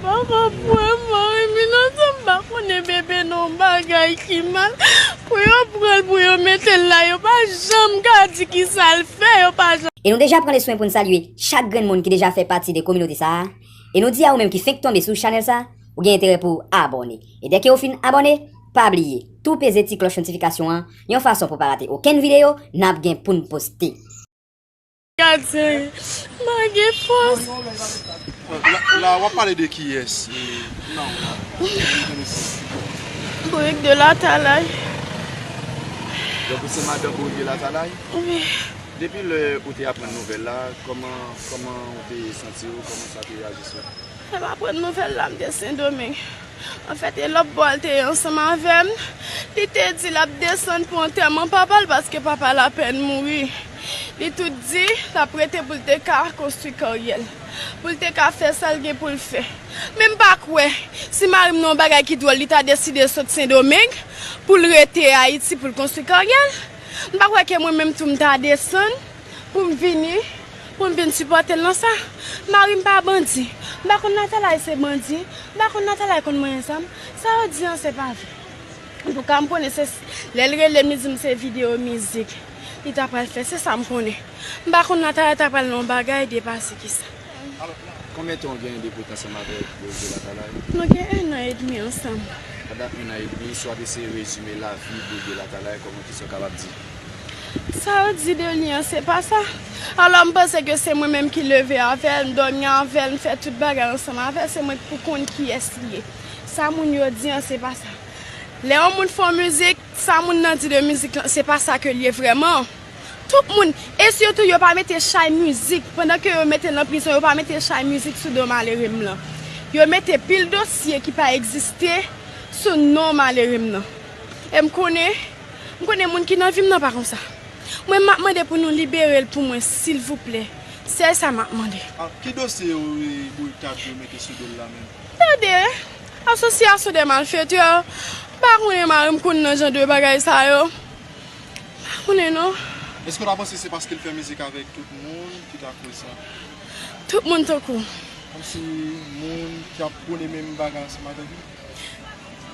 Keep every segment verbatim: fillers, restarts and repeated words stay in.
Papa pran mari m inosan, m pa konnen bebe nan yon bagay ki mal. Pou yo pran l, pou yo mete l la, yo pa janm ka di ki sa l fè, yo pa janm. E nou deja pran le swen pou n salye chak grenn moun ki deja fè pati de kominote sa a. E nou di a ou menm ki fenk tonbe sou chanèl sa, ou gen enterè pou w abòne. E dèke ou fin abòne, pa bliye, tou peze ti klòch notifikasyon an, yon fason pou pa rate okenn videyo n ap gen pou n poste. Gadyen, m pa gen fòs. La, la w ap pale de kiyès? Bourik de Latalay. Donk, ou se madanm Bourik de Latalay? Wi. Depi lè ou te aprann nouvèl la, kòman, kòman ou te santi w? Kòman sa te aji sou ou? Lè m aprann nouvèl la, m te Sendomeng. Anfèt, e lòt bò l te ye ansanm avè m. Li te di l ap desann pou antèman papa l paske papa l apèn mouri. Li tou di l ap rete pou l te ka konstwi karyè l, pou l te ka fè sa l gen pou l fè. Men m pa kwè, si mari m nan yon bagay ki dwòl, li ta deside sot Sendomeng pou l rete Ayiti pou l konstwi karyè l. M pa kwè ke mwen menm tou m ta desann pou m vini, pou m vin sipòte l nan sa. Mari m pa bandi. M pa konn Natalay se bandi. M pa konn Natalay konn manyen zam. Sa yo di an se pa vre. Antouka, m konnen se lè l rele m, li di m se videyo mizik li ta pral fè. Se sa m konnen. M pa konn Natalay ta pral nan yon bagay depase ki sa. Konbyen tan w gen depi w t ansanm avèk Bourdieu Latalay? Nou gen ennan edmi ansanm. Pandan ennan edmi, si w ap eseye rezime lavi Bourdieu Latalay, kòman, kisa w kapab di? Sa yo di de li an, se pa sa. Alò, m panse ke se mwen menm ki leve avè l, m dòmi avè l, m fè tout bagay ansanm avè l, se mwen ki pou konn kiyès li ye. Sa moun yo di an, se pa sa. Lè yon moun fè yon mizik, sa moun nan di de mizik lan, se pa sa ke l ye vrèman. Tout moun, e sitou yo pa mete chay mizik, pandan ke yo mete l nan prizon, yo pa mete chay mizik sou do malere m lan. Yo mete pil dosye ki pa egziste sou non malere m nan. E m konnen, m konnen moun ki nan vi m nan pa konsa. Mwen, m ap mande pou nou libere l pou mwen, silvouplè. Sèl sa m ap mande. Ah, ki dosye yo, e, Bourdieu ta dwe mete sou do l la menm? Tande, asosyasyon de malfetè, m pa konnen mari m konn nan jan de bagay sa yo. M pa konnen non. Èske w ta panse se paske l fè mizik avèk tout moun ki ta koz sa? Tout moun tankou. Kòmsi moun ki ap pwone menm bagay ansanm avèk li?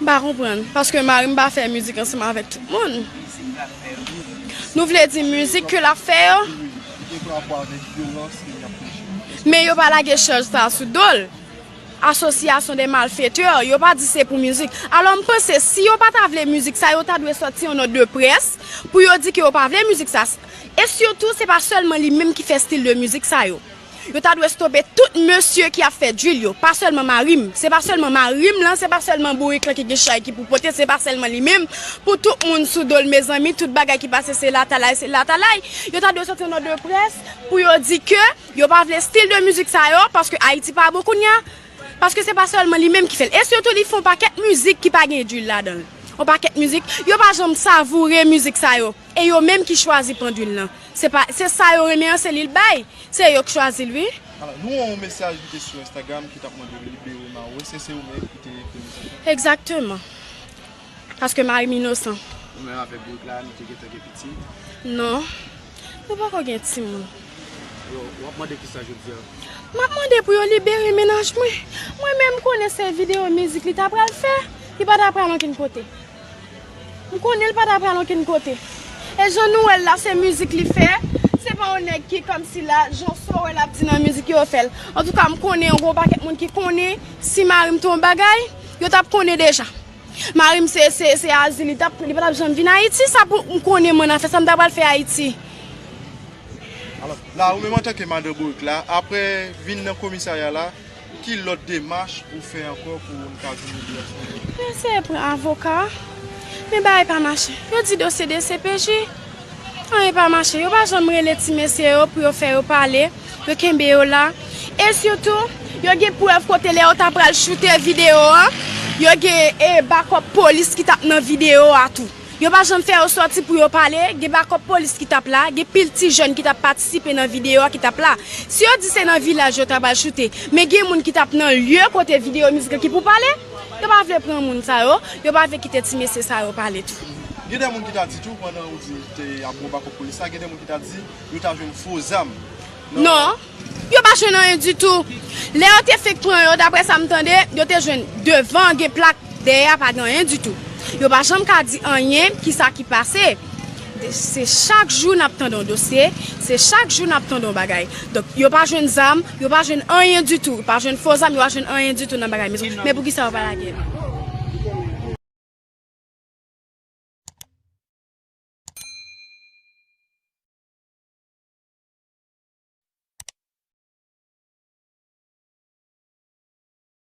M pa konprann, paske mari m pa fè mizik ansanm avèk tout moun. Nou vle di mizik ke l ap fè yo? Wi, li gen pou rapò avèk vyolans ke y ap preche. Men yo pa lage chaj sa a sou do l. Asosyasyon de malfetè, yo pa di se pou mizik. Alò, m panse, si yo pa ta vle mizik sa, yo ta dwe sòti yon nòt de près pou yo di ke yo pa vle mizik sa. E sitou, se pa sèlman li menm ki fè stil de mizik sa yo. Yo ta dwe stope tout mesye ki ap fè drill yo, pa sèlman mari m. Se pa sèlman mari m lan, se pa sèlman bourik lan ki gen chay ki pou pote, se pa sèlman li menm. Pou tout moun sou do l, mezanmi, tout bagay ki pase se Latalay, se Latalay. Yo ta dwe sòti yon nòt de près pou yo di ke yo pa vle stil de mizik sa yo, paske Ayiti pa bon kounye a. Paske se pa sèlman li menm ki fè l. E sitou li fè yon pakèt mizik ki pa gen drill ladan l. Yon pakèt mizik, yo pa janm savoure mizik sa yo. E yo menm ki chwazi pran drill lan. Se pa, se sa yo renmen an, se li l bay. Se yo k chwazi l, wi. Alò, nou wè yon mesaj li te sou Instagram ki t ap mande w libere mari w. Èske se ou menm ki te ekri mesaj la? Egzakteman. Paske mari m inosan. Ou menm avèk bourik la, nou te gentan gen pitit? Non. Nou poko gen timoun. Yo, w ap mande kisa jodi a? M ap mande pou yo libere mennaj mwen. Mwen menm, m konnen se videyo mizik li ta pral fè. Li pa ta pral ankenn kote. M konnen l pa ta pral ankenn kote. E jan nou wè l la, se mizik li fè. Se pa yon nèg ki kòmsi la, jan w wè l ap di nan mizik yo fè l. Antouka, m konnen yon gwo pakèt moun ki konnen si mari m te yon bagay, yo t ap konnen deja. Mari m se, se, se azil, li t ap, li pa t ap janm vin Ayiti. Sa pou m konnen mwen nan fè sa m ta pral fè Ayiti. Alò, la, ou menm antanke madan bourik la, apre vin nan komisarya la, ki lòt demach ou fè ankò pou n ka jwenn yon libète? Mwen eseye pran avoka, men bagay pa mache. Yo di dosye D C P J, anyen pa mache. Yo pa janm rele ti mesye yo pou yo fè yo pale, yo kenbe yo la. E sitou, yo gen prèv kote lè yo ta pral choute videyo a, yo gen, e, bakòp polis ki t ap nan videyo a tou. Yo pa janm fè yo sòti pou yo pale, gen bakòp polis ki t ap la, gen pil ti jèn ki t ap patisipe nan videyo a ki t ap la. Si yo di se nan vilaj yo ta pral choute, men gen moun ki t ap nan lye kote videyo mizik lan ki pou pale, yo pa vle pran moun sa yo, yo pa vle kite ti mesye sa yo pale tou. Gen de moun ki ta di tou, pandan ou di te ap gen bakòp polis la, gen de moun ki ta di yo ta jwenn fo zam. Non. Non. Yo pa jwenn anyen ditou. Lè yo te fenk pran yo, daprè sa m tande, yo te jwenn devan gen plak, dèyè a pa gen anyen ditou. Yo pa janm ka di anyen, kisa ki pase. Se chak jou n ap tande yon dosye, se chak jou n ap tande yon bagay. Donk, yo pa jwenn zam, yo pa jwenn anyen ditou. Yo pa jwenn fo zam, yo pa jwenn anyen ditou nan bagay. Men, men poukisa yo pa lage?